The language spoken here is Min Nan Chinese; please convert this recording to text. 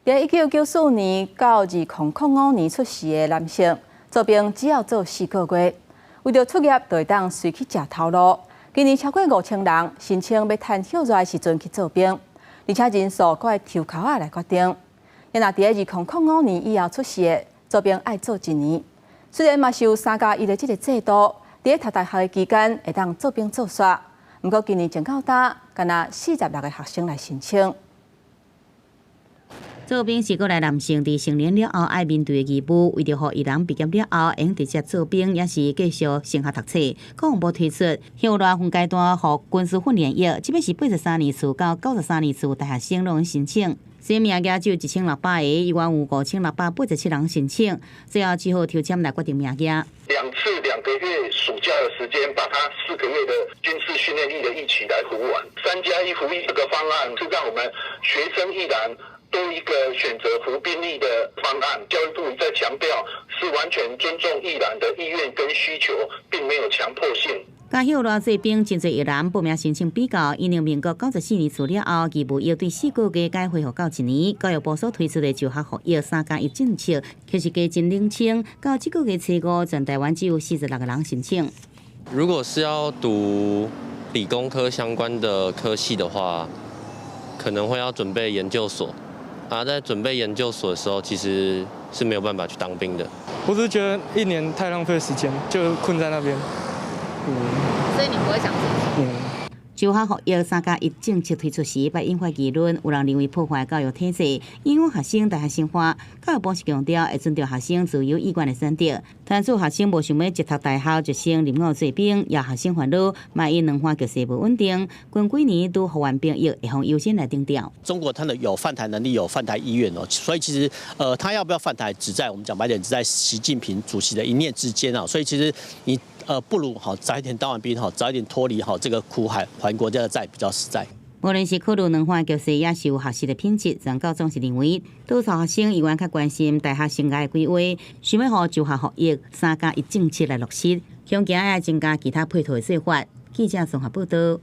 佇1994年到2005年出世的男性，做兵只要做4個月，為著出業就會當隨去食頭路。今年超過5000人申請欲趁歇熱的時陣去做兵，而且人數閣會抽籤仔來決定。若佇2005年以後出世的，做兵愛做一年。雖然嘛是有三加一的這个制度，佇讀大學的期間會當做兵做煞。毋過今年前到今，干焦46個學生來申請。做兵是國內男性佇成年了後愛面對的義務，為著予役人畢業了後會用直接做兵，抑是繼續升學讀冊。國防部推出歇熱分階段予軍事訓練役，這擺是83年次到93年次大學生攏申請。總名額只有1600個，以往有5687人申請，最後只好抽籤來決定名額。2次2個月暑假的時間，把他4個月的軍事訓練役的役期來服完。三加一服役這個方案是讓我們學生役男多一個選擇服兵役的方案。教育部一再強調，是完全尊重役男的意願跟需求，並沒有強迫性。佮歇熱做兵真濟役男報名申請比較，因為民國94年次了後，義務役對4個月改恢復到一年。教育部所推出的就學服役三加一政策，卻是加真冷清。到這個月初五，全台灣只有46個人申請。如果是要讀理工科相關的科系的話，可能會要準備研究所。啊，在準備研究所的時候，其實是沒有辦法去當兵的。我是覺得一年太浪費時間，就困在那邊。所以你不會想做？嗯。就學服役三加一政策推出時，欲引發議論，有人認為破壞教育體制，影響學生大學生活。教育部是強調會尊重學生自由意願的選擇。但是學生無想欲直讀大學就先入伍做兵，也學生煩惱，萬一兩岸局勢無穩定，近幾年拄服完兵役會予優先來徵調。中國他的有犯台能力，有犯台意願哦，所以其實，他要不要犯台，只在我們講白點，只在習近平主席的一念之間啊。所以其實你，不如好早一點當完兵，好早一點脫離好這個苦海，還國家的債比較實在。無論是考慮兩岸局勢，抑是有學習的品質，專家總是認為，多數學生猶原較關心大學生涯的規劃，想欲予就學服役三加一政策來落實，恐驚愛增加其他配套的做法。記者綜合報導。